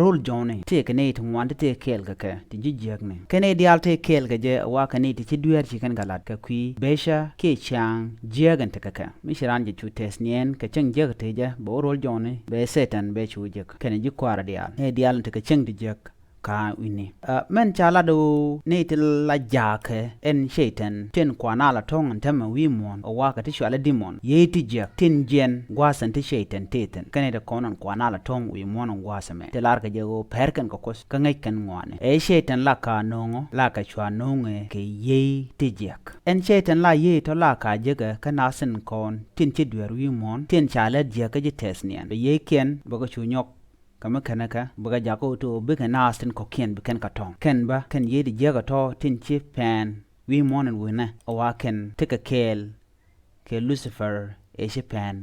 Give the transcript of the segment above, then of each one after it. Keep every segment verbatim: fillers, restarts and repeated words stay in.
rol jɔni tëëkɛ nɛy ti ŋuan ti tëë kɛɛl kɛ kɛ ti ji̱ jiäkni. Kɛn nɛy diaal tëë kɛɛl kɛ jɛ a wa kɛ nɛy ti ci dueer ci kɛn kɛ lat kɛ kui̱ becä kiɛ ciaŋ jiäk ɛn tekɛ kɛ. Mi ci raan jɛ cu tɛth niɛn kɛ cäŋ jiäk tëë jɛ bɛ wä rol jɔni bɛ Satan bɛ cu jiäk kɛnɛ ji̱ kua̱rä diaal. Nɛy diaal ɛn tekɛ cäŋ ti jiäk ka wi̱ni. Mɛn ca lat ɣöö nɛy ti la jaakɛ ɛn Cɛytan tin kuan a la tɔ̱ŋ ɛn tämɛ wi̱i̱ muɔ̱ɔ̱n ɔ wakɛ ti cualɛ dimɔn. Yee ti jiäk tin jiɛn gua̱a̱th ɛn ti Cɛytan tëë thi̱n. Kɛn nɛy ti kɔn ɛn kuan a la tɔ̱ŋ wi̱i̱ muɔ̱ɔ̱n ɛn gua̱a̱th ɛmɛ. Ti lar kɛ jɛ ɣöö pɛr kɛn kɛ Kuoth kä ŋäc kɛn ŋuani. Ɛ Cɛytan la ka no̱o̱ŋɔ la kɛ cua no̱o̱ŋɛ kɛ yee ti jiäk. Ɛn Cɛytan la yee tɔ̱ la ka jekɛ kä naath tin kɔn tin ci dueer wi̱i̱ muɔ̱ɔ̱n tin ca lät jiäk kä ji̱ tɛth niɛn. Bɛ yeekiɛn bɛ kɛ cu nyɔk. Kä mi kɛnɛ kɛ bikɛ jakä wä ti ɣöö bikɛ naath tin kɔ̱kiɛn bi kɛn kɛ tɔ̱ŋ. Kɛn bä kɛn yiëë ti jiäk ɛ tɔ̱ tin ci pɛn wi̱i̱ muɔ̱ɔ̱n ɛn wi̱nɛ ɛ wa kɛn tekɛ kɛɛl kɛ Lucifer ëë ci pɛn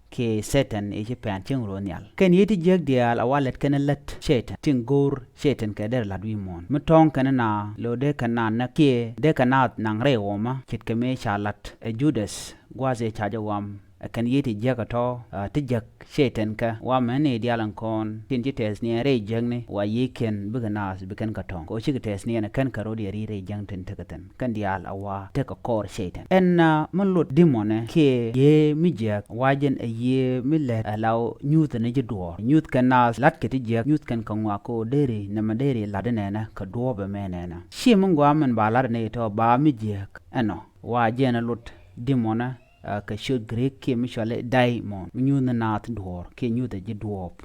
kiɛ Satan ëë ci pɛn cieŋ ro̱o̱ nhial. Kɛn yiëë ti jiäk diaal ɛ wa lät kɛn lät Cɛytan tin go̱o̱r Cɛytan kɛ derɛ la̱t wi̱i̱ muɔ̱ɔ̱n. Mi tɔ̱ɔ̱ŋ kɛn na lo̱o̱ dee kɛn na näk kiɛ dee kɛn na naŋ rɛy ɣɔmä ce̱tkɛ mëë ca la̱t ɛ Judas gua̱a̱th ëë ca jɛ ɣɔam. Ɛ kɛn yiëë ti jiäk ɛ tɔ̱ ti jäk Cɛytan kä wa mɛn i̱ diaal ɛn kɔn tin ci tɛth niɛn rɛy jiäkni wa yiëëkiɛn bikɛ naath bi kɛn kɛ tɔ̱ŋ kɛ ɣöö cikɛ tɛth niɛn ɛ kɛn kɛ ro̱d yɛ ri̱i̱t rɛy jiäkni tin tekɛ thi̱n. Kɛn diaal a wa tekɛ kɔɔr Cɛytan. Ɛn mi lot dimɔnɛ kiɛ yiëë mi jiäk wa jɛn ɛ yiëë mi lät ɛ la nyuuth ɛn ji̱ duɔ̱ɔ̱r. Nyuuth kɛn naath la̱tkɛ ti jiäk nyuuth kɛn kɛ ŋɔak kɛ ɣöö deri nɛmɛ deri la̱t inɛnɛ kɛ duɔ̱ɔ̱p ɛmɛ nɛnɛ. Ci mi gɔaa mɛn ba la̱t ɛn i̱ tɔ̱ ba mi jiäk ɛnɔ wa jɛn ɛ lot dimɔnɛ kɛ ciöt Greek kiɛ mi cuali daimon mi nyuuth ni naath duɔ̱ɔ̱r kiɛ nyuuth ɛ ji̱ duɔ̱ɔ̱p.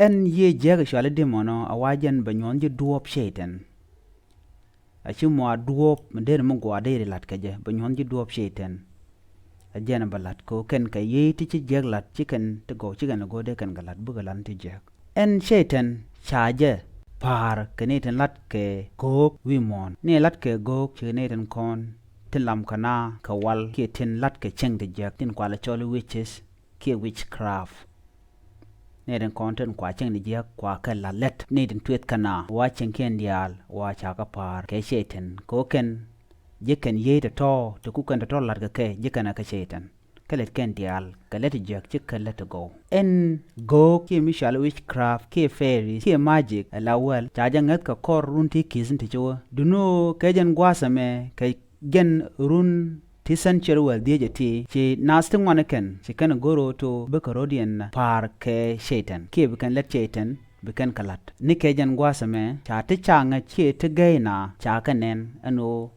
Ɛn yiëë jiäk ɛ cuali dimɔnɔ a wa jɛn bɛ nyuɔ̱n ji̱ duɔ̱ɔ̱p Cɛytan. A ci mɔ a duɔ̱ɔ̱p mi deri mi gɔaa deri la̱t kɛ jɛ bɛ nyuɔ̱n ji̱ duɔ̱ɔ̱p Cɛytan. A jɛn bɛ la̱t kɛ ɣöö kɛn kɛ yiëë ti ci jiäk la̱t ci kɛn ti gɔw ci kɛn ɛ go̱o̱r dee kɛn kɛ la̱t bikɛ la̱t ti jiäk. Ɛn Cɛytan ca jɛ pa̱a̱r kɛ ni tin la̱t kɛ go̱o̱k wi̱i̱ muɔ̱ɔ̱n. Ni la̱t kɛ go̱o̱k ci ni tin kɔn tin lam kɛ na kɛ wal kiɛ tin la̱t kɛ cieŋ ti jiäk tin kualɛ cɔl i̱ witches kiɛ witchcraft. Ni tin kɔn tin kua cieŋ ti jiäk kua kɛ la̱t lät ni tin tueth kɛ na wa cieŋkiɛn diaal wa ca kɛ pa̱a̱r kɛ Cɛytan kɛ ɣöö kɛn ji̱ kɛn yiëë tɔ̱tɔ̱ ti ku kɛn tɔ̱tɔ̱ la̱t kɛ kɛ ji̱ kɛn ɛ kɛ Cɛytan. Kä lät kɛn diaal kɛ lät ti jiäk ci kɛ lät ti gɔw. Ɛn go̱o̱k kiɛ mi cuali witchcraft kiɛ fairies kiɛ magic ɛ la wäl ca jɛ ŋäth kɛ kɔr run ti ki̱th in ti ci wä. Duŋni ɣöö kɛ jɛn gua̱a̱th ɛmɛ kɛ jɛn run ti century wäl dhieec ɛ ti ci naath ti ŋuan kɛn ci kɛn go̱r ɣöö to bikɛ ro̱diɛn pa̱a̱r kɛ Cɛytan kiɛ bi kɛn lät Cɛytan bi kɛn kɛ la̱t. Ni kɛ jɛn gua̱a̱th ɛmɛ ca ti ca ŋäc kiɛ ti gɛy na ca kɛ nɛn ɛn ɣöö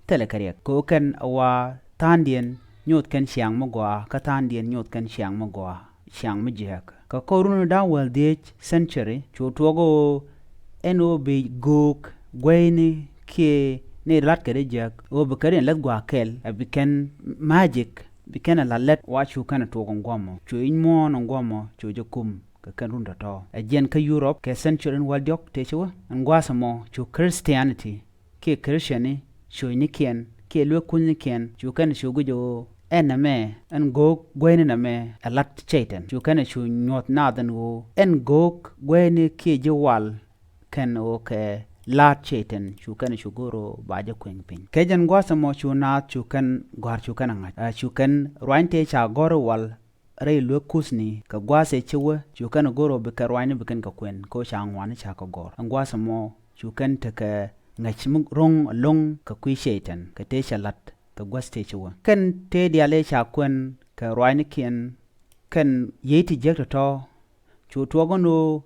thilɛ kɛ riɛk kɛ ɣöö kɛn a wa tha̱a̱ŋdiɛn nyoth kɛn ciaŋ mi gɔaa kä tha̱a̱ŋdiɛn nyoth kɛn ciaŋ mi gɔaa ciaŋ mi jiääk. Kɛ kɔr run da̱ŋ wäl dhieec century cu tuɔɔk ɣöö ɛn ɣöö bi go̱o̱k guɛyni kiɛ ni la̱t kɛ di jiääk ɣöö bi kɛ riɛn läth gua̱a̱k kɛl a bi kɛn magic bi kɛn a la̱t lät wa cu kɛn a tuɔɔk in guɔ̱mɔ cu i̱ny muɔ̱ɔ̱n in guɔ̱mɔ cu jɛ kum. Kɛ kɛn run tɔ̱tɔ̱ ɛ jiɛn kä Europe kɛ century in wäl diɔ̱k tëë ci wä in gua̱a̱th ɛmɔ cu Christianity kiɛ Christian ni cuucnikiɛn kiɛ luek kunynikiɛn cu kɛn cu guic ɣöö ɛn nɛmɛ ɛn go̱o̱k gueyni nɛmɛ ɛ la̱t Cɛytan cu kɛn cu nyuɔ̱th naath ɛn ɣöö ɛn go̱o̱k gueyni kiɛ ji̱ wal kɛn ɣöö kɛ la̱t Cɛytan cu kɛn cu go̱o̱r ɣöö ba jɛ kueŋ piny. Kɛ jɛn gua̱a̱th ɛmɔ cu naath cu kɛn gɔ̱a̱r cu kɛn ɛ ŋa̱c cu kɛn ruany tëë ca gɔ̱r i̱ wal rɛy luek kuthni kɛ gua̱a̱th ëë ci wä cu kɛn go̱r ɣöö bi kɛn ruacni bi kɛn kɛ kuɛn kɛ ɣöö ca ŋuani ca kɛ gɔ̱r. Ɛn gua̱a̱th ɛmɔ cu kɛn tekɛ ŋäc mi ro̱ŋ ɛlɔ̱ŋ kɛ kui̱ Cɛytan kɛ tëë cɛ la̱t kɛ gua̱a̱th tëë ci wä. Kɛn tëë diaal ëë ca kuɛn kɛ ruacnikiɛn kɛn yiey ti jiäk tɔ̱tɔ̱ cu tuɔɔk ɛn ɣöö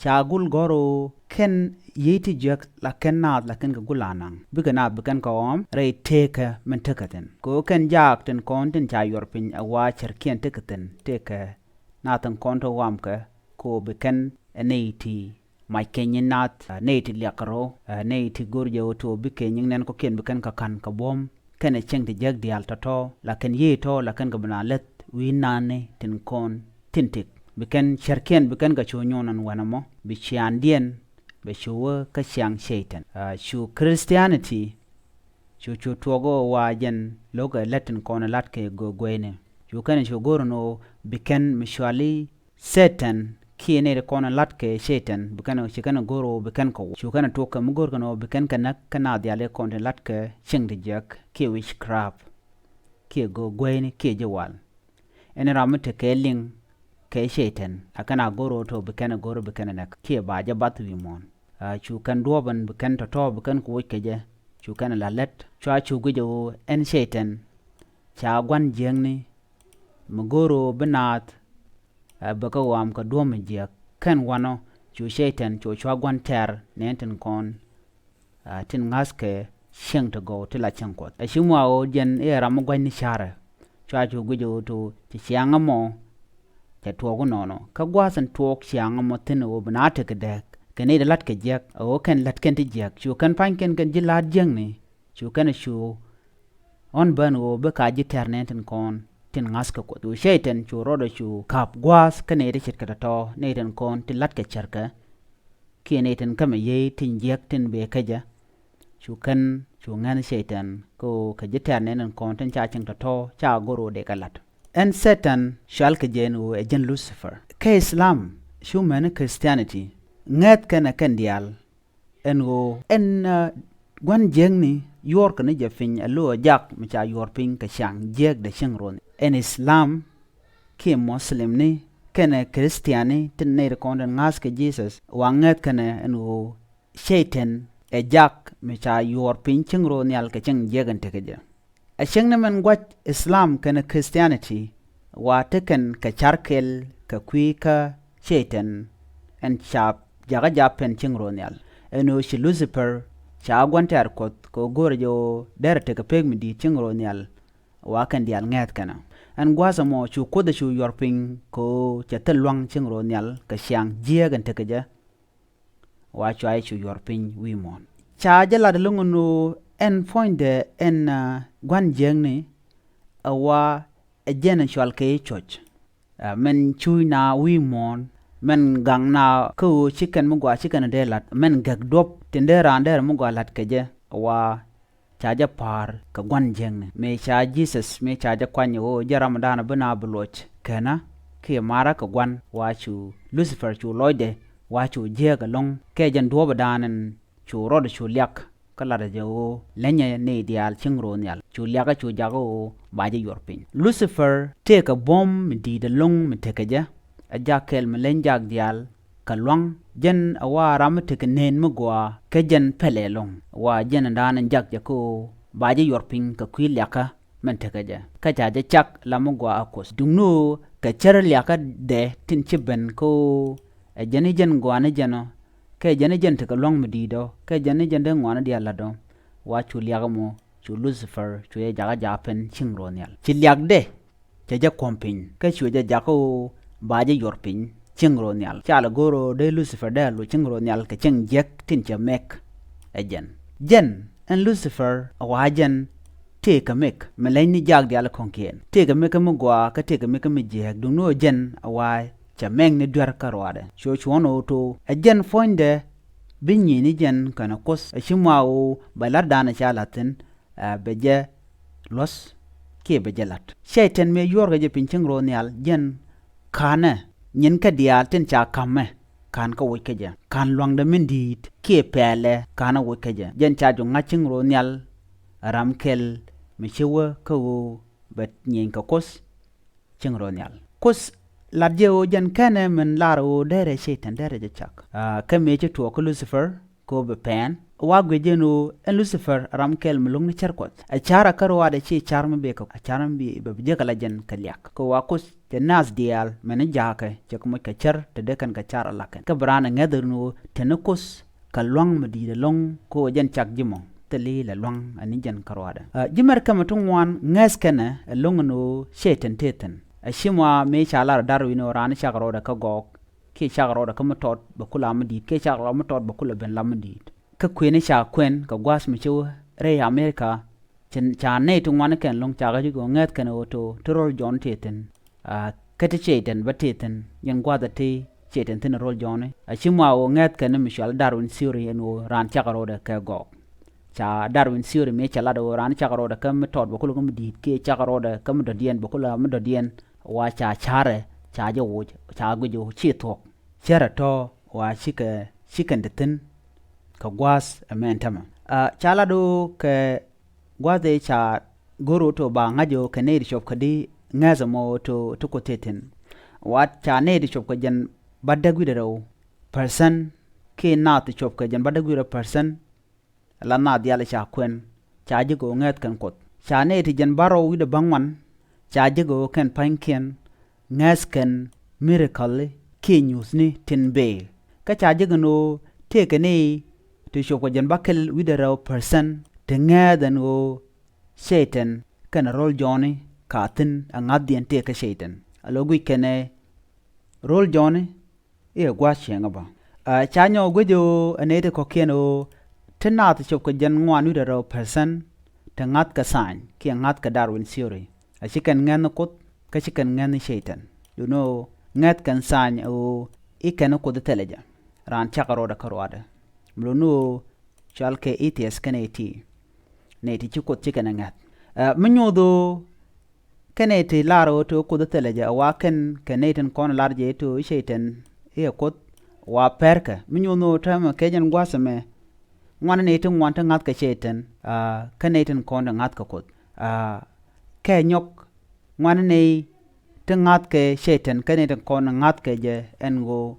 ca gul gɔ̱r ɣöö kɛn yiey ti jiäk la kɛn naath la kɛn kɛ gul anaŋ bikɛ naath bi kɛn kɛ ɣɔ̱ɔ̱m rɛy tëëkä min tekɛ thi̱n. Kɛ ɣöö kɛn jaak tin kɔn tin ca yuɔr piny ɛ wa cärkiɛn tekɛ thi̱n tëëkɛ naath tin kɔn te ɣɔamkɛ kɛ ɣöö bi kɛn ɛ nɛy ti mac kɛ nyin naath ɛ nɛy ti liak kɛ ro̱o̱ ɛ nɛy ti go̱r jɛ ɣöö ti ɣöö bikɛ nyiŋ nɛn kɔ̱kiɛn bi kɛn kɛ ka̱n kɛ buɔ̱m. Kɛnɛ cieŋ ti jiäk diaal tɔ̱tɔ̱ la kɛn yiëë tɔ̱ la kɛn kɛ bi na läth wi̱i̱ nani tin kɔn tin tik bi kɛn cärkiɛn bi kɛn kɛ cu nyuɔn ɛn wänɛ mɔ bi ciaandiɛn bɛ cu wä kä ciaŋ Cɛytan. Cu Christianity cu cu tuɔɔk ɣöö wa jɛn lo̱kɛ lät tin kɔn ɛ la̱t kɛ gueyni cu kɛn cu go̱r ɛn ɣöö bi kɛn mi cuali Satan kiɛ nɛy ti kɔn in la̱t kɛ Cɛytan bi kɛn ci kɛn go̱r ɣöö bi kɛn kɛ wä cu kɛn tuɔk kɛ mi go̱r kɛn ɣöö bi kɛn kɛ näk kɛ naath diaal i̱ kɔn tin la̱t kɛ cieŋ ti jiäk kiɛ witchcraft kiɛ go̱o̱k gueyni kiɛ ji̱ wal. Ɛn ram mi tekɛ liŋ kɛ Cɛytan, a kɛn a go̱r ɣöö to bi kɛn ɛ go̱r bi kɛn ɛ nɛk kiɛ ba jɛ bath wi̱i̱ muɔ̱ɔ̱n. Cu kɛn duɔ̱ɔ̱p ɛn bi kɛn tɔ̱tɔ̱ bi kɛn ku woc kɛ jɛ, cu kɛn ɛ la lät. Cua cu guic ɛ ɣöö ɛn Cɛytan ca gua̱n jiäkni mi go̱r ɣöö bi naath bɛ kɛ ɣɔam kɛ duɔ̱ɔ̱p mi jiäk. Kɛn wanɔ cu Cɛytan cu cua gua̱n tɛ̈r nɛn tin kɔn tin ŋa̱thkɛ cieŋ ti gɔw ti la cieŋ Kuɔth. A ci mua ɣöö jɛn i̱ ɛ ram mi gua̱cni ca̱rɛ. Cua cu guic ɣöö to ci ciaŋ ɛmɔ cɛ tuɔɔk inɔnɔ. Kä gua̱a̱th in tuɔɔk ciaŋ ɛmɔ thi̱n ɣöö bi na tekɛ dääk kɛ nɛy ti la̱t kɛ jiäk, ɛ ɣöö kɛn la̱t kɛn ti jiäk. Cu kɛn pa̱ny kɛn kɛn ji̱ la̱a̱t jiäkni, cu kɛn cu ɣɔ̱n ben ɣöö bi ka ji̱ tɛ̈r nɛn tin kɔn tin ŋa̱thkɛ Kuɔth. Cu Cɛytan cu rɔɔdɛ cu ka̱p gua̱a̱th kä nɛy ti ce̱tkɛ tɔ̱tɔ̱, nɛy tin kɔn tin la̱t kɛ cärkɛ kiɛ nɛy tin kämɛ yiey tin jiäk tin bëë kä jɛ. Cu kɛn cu ŋäth Cɛytan kä ɣöö kɛ ji̱ tɛ̈r nɛn tin kɔn tin ca cieŋ tɔ̱tɔ̱ ca go̱r ɣöö dee kɛ la̱t. Ɛn Cɛytan cɔalkɛ jɛ ɛn ɣöö ɛ jɛn Lucifer. Kä Islam, cu mɛni Christianity, ŋäth kɛn ɛ kɛn diaal ɛn ɣöö ɛn gua̱n jiäkni yuɔrkɛ ni jɛ piny ɛ lo̱ ɛ jak mi ca yuɔr piny kɛ ciaŋ jiäkdɛ cieŋ ro̱o̱n. Ɛn Islam kiɛ Muslimni kɛnɛ Christianni tin nɛy ti kɔn tin ŋa̱thkɛ Jesus, wa ŋäth kɛnɛ ɛn ɣöö Cɛytan ɛ jak mi ca yuɔr piny cieŋ ro̱o̱ nhial kɛ cieŋ jiäk in tekɛ jɛ. A cieŋni min gua̱c Islam kɛnɛ Christianity wa tekɛn kɛ car kɛl kɛ kui̱ kä Cɛytan ɛn ca jakä jap pɛn cieŋ ro̱o̱ nhial. Ɛn ɣöö ci Lucifer ca gua̱n tɛ̈r Kuɔth kɛ ɣöö go̱o̱rɛ jɛ ɣöö derɛ tekɛ pek mi di̱i̱t cieŋ ro̱o̱ nhial. Wa kɛn diaal ŋɛ̈th kɛnɛ ɛn gua̱a̱th ɛmɔ cu Kuoth ɛ cu yuɔr piny kɛ ɣöö cɛ thil lua̱ŋ cieŋ ro̱o̱ nhial kɛ ciaŋ jiääk ɛn tekɛ jɛ. Wa cua cu yuɔr piny wi̱i̱ muɔ̱ɔ̱n. Ca jɛ lat ɛlɔ̱ŋ ɛn ɣöö ɛn puɔ̱nydɛ ɛn gua̱n jiäkni ɛ wa ɛ jɛn ɛ cɔal kɛ i̱ cuɔ̱c. Mɛn cuuc na wi̱i̱ muɔ̱ɔ̱n, mɛn gaŋ na kä ɣöö ci kɛn mi gɔaa ci kɛn dee la̱t, mɛn gäk duɔ̱p tin dee raan dee rɛ mi gɔaa la̱t kɛ jɛ. Wa ca jɛ pa̱a̱r kɛ gua̱n jiäkni mëë ca Jesus mëë ca jɛ kuany ɣöö jɛ ramdan bi na bi luɔc kɛnä kiɛ ma̱a̱rä kɛ gua̱n. Wa cu Lucifer cu lɔcdɛ wa cu jiääk ɛlɔ̱ŋ kɛ jɛn duɔ̱ɔ̱pdan ɛn cu rɔɔdɛ cu liak. Kä latdɛ jɛ ɣöö lenyɛ nɛy diaal cieŋ ro̱o̱ nhial. Cu liakä cu jakä ɣöö ba jɛ yuɔr piny. Lucifer tëëkɛ buɔ̱m mi di̱i̱t ɛlɔ̱ŋ mi tekɛ jɛ. Ɛ jak kɛl mi leny jak diaal kɛ lua̱ŋ. Jɛn ɛ wa ram mi tekɛ neen mi gɔaa kä jɛn pɛlɛ ɛlɔ̱ŋ. Wa jɛn ɛndan ɛn jak jɛ kä ɣöö ba jɛ yuɔr piny kɛ kui̱ liakä min tekɛ jɛ. Kä ca jɛ cak la mi gɔaa ɛ Kuoth. Duŋni ɣöö kɛ cär liakädɛ tin ci ben kä ɣöö ɛ jɛn i̱ jɛn gɔaani jɛn ɔ, kɛ jɛn i̱ jɛn tekɛ lua̱ŋ mi di̱i̱t ɔ, kɛ jɛn i̱ jɛn dee ŋuani diaal la̱t ɔ. Wa cu liak ɛmɔ cu Lucifer cu jɛ jakä jaap pɛn cieŋ ro̱o̱ nhial. Ci liakdɛ cɛ jɛ kuɔ̱m piny kä cuɛ jɛ jakä ɣöö ba jɛ yuɔr piny cieŋ ro̱o̱ nhial. Ca lɛ go̱o̱r ɣöö dee Lucifer dee a lo̱c cieŋ ro̱o̱ nhial kɛ cieŋ jiäk tin cɛ mɛk ɛ jɛn. Jɛn ɛn Lucifer ɛ wa jɛn tëëkɛ mɛk mi leny ni jak diaal kɔ̱ŋkiɛn. Tëëkɛ mɛk kä mi gɔaa kä tëëkɛ mɛk kä mi jiääk. Duŋni ɣöö jɛn ɛ wa cɛ mɛk ni duer kä ruaadɛ. Cuɛ cuɔ̱n ɣöö to ɛ jɛn puɔ̱nydɛ bi nyi̱i̱ni jɛn kɛnɛ Kuoth. Ɛ ci mua ɣöö bɛ la̱tdan ɛ ca la̱t thi̱n ɛ bɛ jɛ luɔ̱th kiɛ bɛ jɛ la̱t. Cɛytan mëë yuɔrkɛ jɛ piny cieŋ ro̱o̱ nhial jɛn ka̱nɛ nyin kä diaal tin ca ka̱mɛ ka̱n kä woc kä jɛ. Ka̱n lua̱ŋdɛ min di̱i̱t kiɛ pɛlɛ ka̱n ɛ woc kä jɛ. Jɛn ca jɔ ŋa̱c cieŋ ro̱o̱ nhial ram kɛl mi ci wä kä ɣöö bɛ nyieny kɛ Kuoth cieŋ ro̱o̱ nhial. Kuoth lat jɛ ɣöö jɛn kɛnɛ min lar ɣöö derɛ Cɛytan derɛ jɛ cak. Kä mëë ci tuɔɔk kä Lucifer kɛ ɣöö bɛ pɛn wa guic jɛn ɣöö ɛn Lucifer ram kɛl mi lo̱ŋ ni cär Kuɔth. Ɛ ca̱r a kä ruaadɛ ci ca̱r mi bek ɛ ca̱r mi bi bɛ bi jek ala jɛn kɛ liak kɛ wa Kuoth cɛ naath diaal mɛn ni jaakɛ cɛ kɛ moc kɛ cär te dee kɛn kɛ ca̱r ala kɛn. Kä bi raan ɛ ŋäth rin ɣöö te ni Kuoth kɛ lua̱ŋ mi di̱i̱t ɛlɔ̱ŋ kɛ ɣöö jɛn cak ji̱ mɔ thil i̱ lɛ lua̱ŋ ani jɛn kä ruaadɛ. Ji̱ mɛr kɛmɛ ti ŋuan ŋäth kɛnɛ ɛlɔ̱ŋ ɛn ɣöö Cɛytan tëë thi̱n. Ɛ ci mua mëë ca lar ɛ Darwin ɣöö raan cak rɔɔdɛ kä gɔɔk kiɛ cak rɔɔdɛ kä mi tɔt bɛ kula mi di̱i̱t kiɛ cak rɔɔdɛ mi tɔt bɛ kula ben la mi di̱i̱t. Kä kuëni ca kuɛn kɛ gua̱a̱th mi ci wä rɛy Amerika. Ca nɛy ti ŋuan kɛn lo̱ŋ cakɛ ji̱ kɛ ŋäth kɛn ɣöö to ti ro̱l Jɔ̱ɔ̱n tëë thi̱n. Kä ti Cɛytan bä tëë thi̱n yɛn gua̱a̱th a ti Cɛytan thi̱n ro̱l Jɔ̱ɔ̱ni. A ci mua ɣöö ŋäth kɛn mi cual Darwin theory ɛn ɣöö raan cakɛ rɔɔdɛ kɛ gɔɔk. Ca Darwin theory mëë cɛ lat ɣöö raan cakɛ rɔɔdɛ kä mi tɔt bɛ kulɛ kä mi di̱i̱t kiɛ cakɛ rɔɔdɛ kä mi dɔ̱diɛn bɛ kulɛ mi dɔ̱diɛn. Wa ca ca̱rɛ ca jɛ woc ca guic ɣöö ci thuɔ̱k. Cärɛ tɔ̱ wa cikɛ cikɛn ti thi̱n kɛ gua̱a̱th ɛmɛn tämɛ. Ca lat ɣöö kɛ gua̱a̱th ëë ca go̱r ɣöö to ba ŋa̱c ɣöö kɛ nɛy ti cop kä di ŋɛ̈th ɛmɔ ti, ti Kuoth tëë thi̱n. Wa ca nɛy ti cuɔp kɛ jiɛn bädäk wi̱cdɛ rɛw percent kiɛ naath ti cuɔp kɛ jiɛn bädäk wi̱cdɛ rɛw percent, la naath diaal ca kuɛn, ca ji̱ kɛ ɣöö ŋɛ̈th kɛn Kuoth. Ca nɛy ti jiɛn bärɔw wi̱cdɛ bäŋuan, ca ji̱ kɛ ɣöö kɛn pa̱nykiɛn ŋɛ̈th kɛn miracle kiɛ nyuuthni tin bëë. Kä ca ji̱ kɛn ɣöö tëëkɛ nɛy ti cuɔp kɛ jiɛn bäkɛl wi̱cdɛ rɛw percent ti ŋɛ̈th ɛn ɣöö Cɛy-tan kɛnɛ ro̱l jɔɔni ka thi̱n ɛ ŋa̱thdiɛn tëëkɛ Cɛy-tan. A lo̱ guic kɛnɛ ro̱l jɔɔni i̱ ɛ gua̱a̱th cieŋä bä. Ɛ, ca nyɔk guic ɣöö ɛ nɛy ti kɔ̱kiɛn ɣöö ti naath cuɔp kɛ jiɛn ŋuan wi̱cdɛ rɛw percent ti ŋa̱thkɛ science kiɛ ŋa̱thkɛ Darwin theory. A ci kɛn ŋɛ̈th ni Kuoth kä ci kɛn ŋɛ̈th ni Cɛy-tan. Duundɛ ɣöö ŋɛ̈th kɛn science ɣöö i̱ kɛn Kuoth thilɛ jɛ. Raan cakɛ rɔɔdɛ kä ruaadɛ. Mi duundɛ ɣöö cɔal kɛ atheist kɛnɛ ti, nɛy ti ci Kuoth ci kɛn ɛ ŋɛ̈th. Ɛ, mi nyoth ɣöö kɛnɛ ti lar ɣöö ti Kuoth thilɛ jɛ, ɛ wa kɛn kɛ nɛy tin kɔn lar jɛ ti Cɛy-tan i̱ ɛ Kuoth, wa pɛrkɛ. Mi nyoth ɣöö täämɛ kɛ jɛn gua̱a̱th ɛmɛ, ŋuan nɛy ti ŋuan ti ŋa̱thkɛ Cɛy-tan, ɛ, kä nɛy tin kɔn ti ŋa̱thkɛ Kuoth. Ɛ, kɛ nyɔk ŋuan nɛy ti ŋa̱thkɛ Cɛy-tan kä nɛy ti kɔn ŋa̱thkɛ jɛ ɛn ɣöö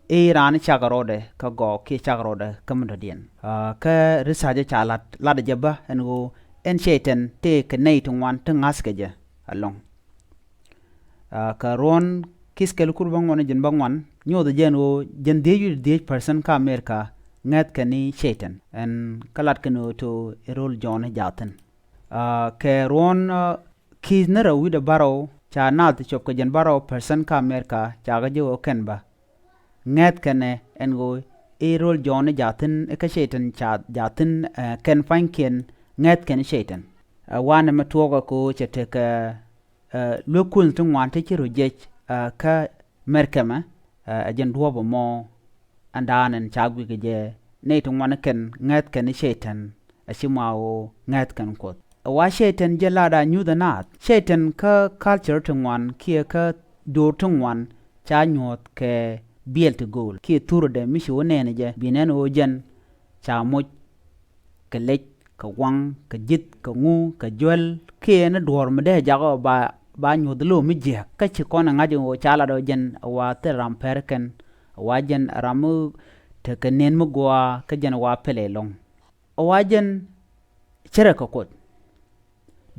i̱ raan cakɛ rɔɔdɛ kä gɔɔk kiɛ cakɛ rɔɔdɛ kä mi dɔ̱diɛn. Ɛ, kä research ca lat, lat jɛ bä ɛn ɣöö ɛn Cɛy-tan tëëkɛ nɛy ti ŋuan ti ŋa̱thkɛ jɛ ɛlɔ̱ŋ. Ɛ, kɛ ruɔ̱n Ithkɛl kur bäŋuan jiɛn bäŋuan, nyothɛ jɛ ɛn ɣöö jiɛn dhieec wi̱cdɛ dhieec percent kä America ŋɛ̈thkɛ ni Cɛy-tan. Ɛn kä lat kɛn ɣöö ti i̱ ro̱l jɔɔni jaathin. Ɛ, kɛ ruɔ̱n, ɛ, Ki̱th ni rɛw wi̱cdɛ bärɔw, ca naath ti cuɔp kɛ jiɛn bärɔw percent kä America cakɛ ji̱ ɣöö kɛn bä ŋɛ̈th kɛnɛ ɛn ɣöö i̱ ro̱l jɔɔni jaathin kä Cɛy-tan ca jaathin, ɛ, kɛn pa̱nykiɛn ŋɛ̈th kɛn Cɛy-tan. Ɛ, wanɛ mɛ tuɔɔkɛ kɛ ɣöö cɛ tekɛ, ɛ, luek kunh ti ŋuan ti ci rɔ jiɛc, ɛ, kä mɛrkɛmɛ, ɛ, ɛ jɛn duɔ̱ɔ̱p ɛmɔ ɛn da̱a̱n ɛn ca guikɛ jɛ nɛy ti ŋuan kɛn ŋɛ̈th kɛn Cɛy-tan, ɛ ci ma ɣöö ŋɛ̈th kɛn Kuoth. Ɛ wa Cɛy-tan jɛ latdä nyuuth ɛ naath. Cɛy-tan kä culture ti ŋuan kiɛ kä do̱r ti ŋuan ca nyuɔ̱th kɛ biɛl ti go̱o̱l kiɛ thurädɛ mi ci wä nɛɛni jɛ bi nɛn ɣöö jɛn ca moc kɛ lec, kɛ waŋ, kɛ ji̱th, kɛ ŋu, kɛ juäl, kiɛ ni duɔ̱ɔ̱r mi dee jakä ba, ba nyuɔ̱th lo̱o̱ mi jiääk. Kä ci kɔn ɛ ŋa̱c ɣöö ca lat ɣöö jɛn ɛ wa thil ram pɛr kɛn, ɛ wa jɛn ɛ ram mi tekɛ nɛn mi gɔaa, kä jɛn ɛ wa pɛlɛ ɛlɔ̱ŋ. Ɛ wa jɛn cärɛ kɛ Kuoth.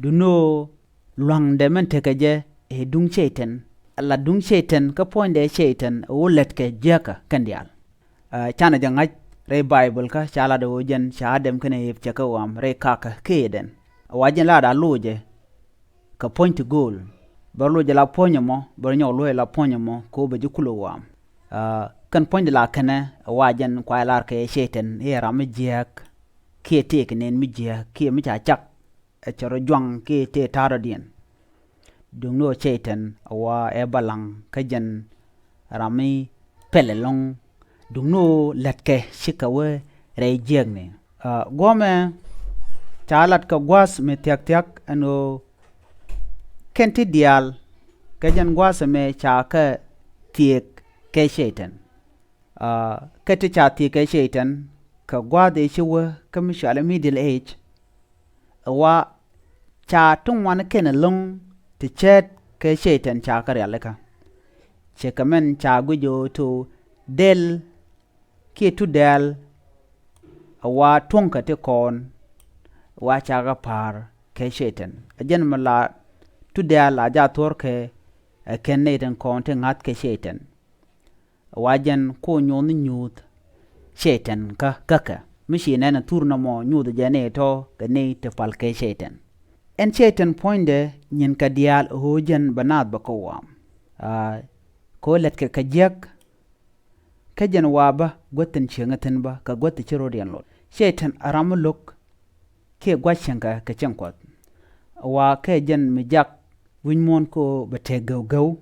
Duundɛ ɣöö lua̱ŋdɛ min tekɛ jɛ ɛ duŋ Cɛy-tan. Ala duŋ Cɛy-tan kä puɔ̱nydɛ Cɛy-tan ɛ ɣöö lätkɛ jiäkä kɛn diaal. Ɛ, canɛ jɛ ŋa̱c rɛy Baibol kä ca lat ɣöö jɛn ca Adam kɛnɛ Eve cɛ kɛ ɣɔam rɛy kakä kiɛ Eden. Ɛ wa jɛn la da lo̱cɛ kɛ puɔ̱ny ti gööl. Bɛ rɔ lo̱cɛ la puɔ̱ny ɛmɔ, bɛ rɔ nyɔk lo̱cɛ la puɔ̱ny ɛmɔ kɛ ɣöö bɛ ji̱ kulɛ ɣɔam. Ɛ, kɛn puɔ̱nydɛ la kɛnɛ ɛ wa jɛn kua lar kɛ Cɛy-tan i̱ ɛ ram mi jiääk kiɛ tëëkɛ nɛn mi jiääk kiɛ mi ca cak ɛ cɛ rɔ juaŋ kiɛ tëë ta̱a̱ dɔ̱diɛn. Duŋni ɣöö Cɛy-tan ɛ wa ɛ balaŋ kä jɛn ram mi pɛl ɛlɔ̱ŋ. Duŋni ɣöö lätkɛ cikɛ wä rɛy jiääkni. Ɛ, guɔ̱mɛ ca lat kɛ gua̱a̱th mi thia̱k thia̱k ɛn ɣöö kɛn ti diaal kɛ jɛn gua̱a̱th ɛmɛ ca kɛ thiek kɛ Cɛy-tan. Ɛ, kɛ ti ca thiek kɛ Cɛy-tan kɛ gua̱a̱th ëë ci wä kä mi cɔalɛ Middle Age. Ɛ wa ca ti ŋuan kɛn ɛlɔ̱ŋ ti cɛɛt kɛ Cɛy-tan ca kɛ rialikä. Cɛ kɛ mɛn ca guic ɣöö to dɛl kiɛ tu dɛl ɛ wa tuɔ̱ŋkɛ ti kɔn ɛ wa ca kɛ pa̱a̱r kɛ Cɛy-tan. Ɛ jɛn mi la tu dɛl la ja thuɔ̱rkɛ ɛ kɛn nɛy tin kɔn ti ŋa̱th kɛ Cɛy-tan. Ɛ wa jɛn ko nyuɔ̱th ni nyuuth Cɛy-tan kä käkɛ. Mi ci nɛn ɛ thur nɔmɔ nyuuth jɛ nɛy tɔ̱ kɛ nɛy ti pal kɛ Cɛy-tan. Ɛn Cɛy-tan puɔ̱nydɛ nyin kɛ diaal ɛ ɣöö jɛn bɛ naath bɛ kɛ ɣɔam. Ɛ, kɛ ɣöö lätkɛ kɛ jiäk kä jɛn wa bä guäth tin cieŋä thi̱n bä kɛ guäth ti ci rɔ̱diɛn lot. Cɛy-tan a ram mi lo̱k kiɛ gua̱c cieŋkɛ kɛ cieŋ Kuɔth. Wa kɛ jɛn mi jak wi̱c muɔ̱ɔ̱n ko bɛ tëë gäw gäw.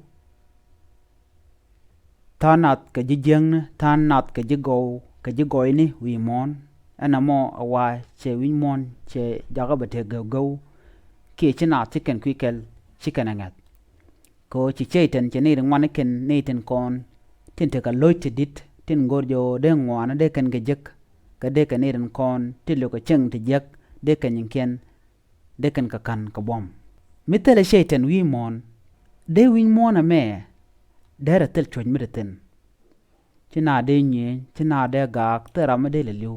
Tha̱a̱ŋ nath kɛ ji̱ jiäkni, tha̱a̱ŋ nath kɛ ji̱ gɔw, kɛ ji̱ gɔyni wi̱i̱ muɔ̱ɔ̱n. Ɛn ɛmɔ ɛ wa cɛ wi̱c muɔ̱ɔ̱n cɛ jakä bɛ tëë gäw gäw. Kiɛ ci naath ci kɛn kui̱ kɛl ci kɛn ɛ ŋɛ̈th. Kɛ ɣöö ci Cɛy-tan cɛ nɛy ti ŋuan kɛn nɛy tin kɔn tin tekɛ lo̱c ti di̱t tin go̱r jɛ ɣöö dee ŋuanä dee kɛn kɛ jek. Kä dee kɛ nɛy tin kɔn tin lo̱kɛ cieŋ ti jiäk dee kɛ nyiŋkiɛn dee kɛn kɛ ka̱n kɛ buɔ̱m. Mi thilɛ Cɛy-tan wi̱i̱ muɔ̱ɔ̱n, dee wi̱ny muɔ̱ɔ̱n ɛmɛ derɛ thil cuɔ̱c mi te thi̱n. Ci naath dee nyieeny, ci naath dee gaak, thil ram mi dee lɛ li̱w.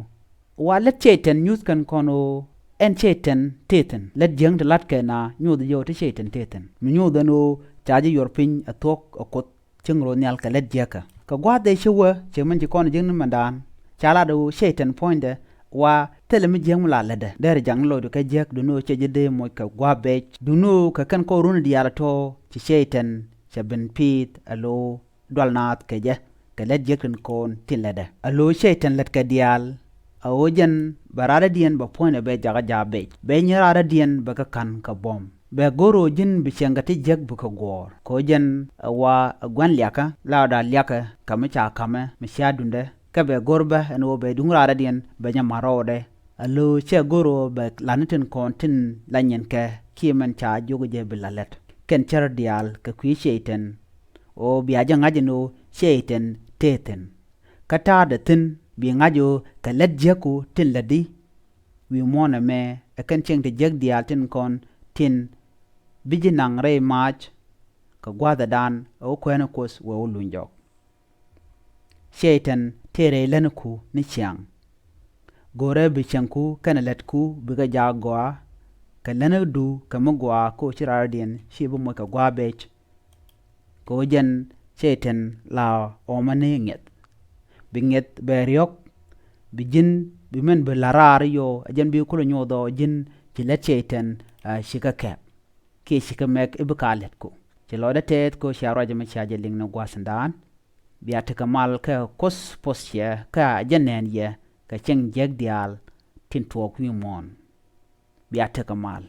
Wa lät Cɛy-tan nyuth kɛn kɔn ɣöö ɛn Cɛy-tan tëë thi̱n. Lät jiäŋ ti la̱tkɛ naath nyoth jɛ ɣöö te Cɛy-tan tëë thi̱n. Mi nyoth ɛn ɣöö ca ji̱ yuɔr piny ɛ thuɔ̱k ɛ Kuoth cieŋ rɔ nhial kɛ lät jiäkä. Kɛ gua̱a̱th ëë ci wä, ci min ci kɔn jiäkni mɛndan, ca lat ɣöö Cɛy-tan puɔ̱nydɛ, wa thilɛ mi jiäk mi la lätdɛ. Derɛ jaŋni lɔcdu kɛ jiäk, duŋni ɣöö cɛ ji̱ dee moc kɛ gua̱a̱th bɛc. Duŋni ɣöö kɛ kɛn kɔr runi diaal ɛ tɔ̱, ci Cɛy-tan cɛ ben pi̱i̱th ɛ lo̱o̱ dual naath kɛ jɛ, kɛ lät jiäk tin kɔn tin lätdɛ. Ɛ lo̱o̱ Cɛy-tan lätkɛ diaal, a ɣöö jɛn bɛ radädiɛn bɛ puɔ̱nydɛ bɛ jakä jaak bɛc. Bɛ nyin radädiɛn bɛ kɛ ka̱n kɛ buɔ̱m. Bɛ go̱r ɣöö ji̱n bi cieŋ kɛ ti jiäk bi kɛ guɔ̱ɔ̱r. Kɛ ɣöö jɛn ɛ wa ɛ gua̱n liakä, la ɣöö da̱a̱ liakä kɛ mi ca ka̱mɛ mi cia duŋdɛ. Kɛ bɛ go̱r bä ɛn ɣöö bɛ duŋ radädiɛn bɛ nyɛ ma̱r rɔɔdɛ. Ɛ lo̱o̱ cɛ go̱r ɣöö bɛ la̱tni tin kɔn tin la nyinkɛ kiɛ min ca jiök jɛ bi la lät. Kɛn cär diaal kɛ kui̱ Cɛy-tan ɣöö bia jɛ ŋa̱c ɛn ɣöö Cɛy-tan tëë thi̱n. Kä ta̱a̱dɛ thi̱n bi ŋa̱c ɣöö kɛ lät jiäku tin lätdi wi̱i̱ muɔ̱ɔ̱n ɛmɛ, ɛ kɛn cieŋ ti jiäk diaal tin kɔn tin bi ji̱ naŋ rɛy maac kɛ gua̱a̱thɛdan ɛ wä kuɛɛni Kuoth wee wä luny jɔk. Cɛy-tan tëë rɛy lätniku ni ciaŋ. Go̱rɛ bi cieŋku kɛnɛ lätku bikɛ jaak gɔaa, kɛ lätnidu kɛ mi gɔaa, kɛ ɣöö ci radädiɛn ci bi moc kɛ gua̱a̱th bɛc. Kɛ ɣöö jɛn Cɛy-tan la ɣɔmä ni ŋi̱eth. Bi ŋi̱eth bɛ riɔ̱k, bi ji̱n, bi min bi la̱t raar i̱ yɔ, ɛ jɛn bi kulɛ nyoth ɔ ji̱n ci lät Cɛy-tan, ɛ, ci kɛ kɛp. Kiɛ ci kɛ mɛk i̱ bi ka lätku. Ci lɔcdä tɛɛth kɛ ɣöö cia ruac ɛmɛ cia jɛ liŋ ni gua̱a̱th ɛndan. Bia tekɛ mal kɛ Kuoth puɔ̱th ciɛ kä a jɛ nɛn yɛ kɛ cieŋ jiäk diaal tin tuɔɔk wi̱i̱ muɔ̱ɔ̱n. Bia tekɛ mal.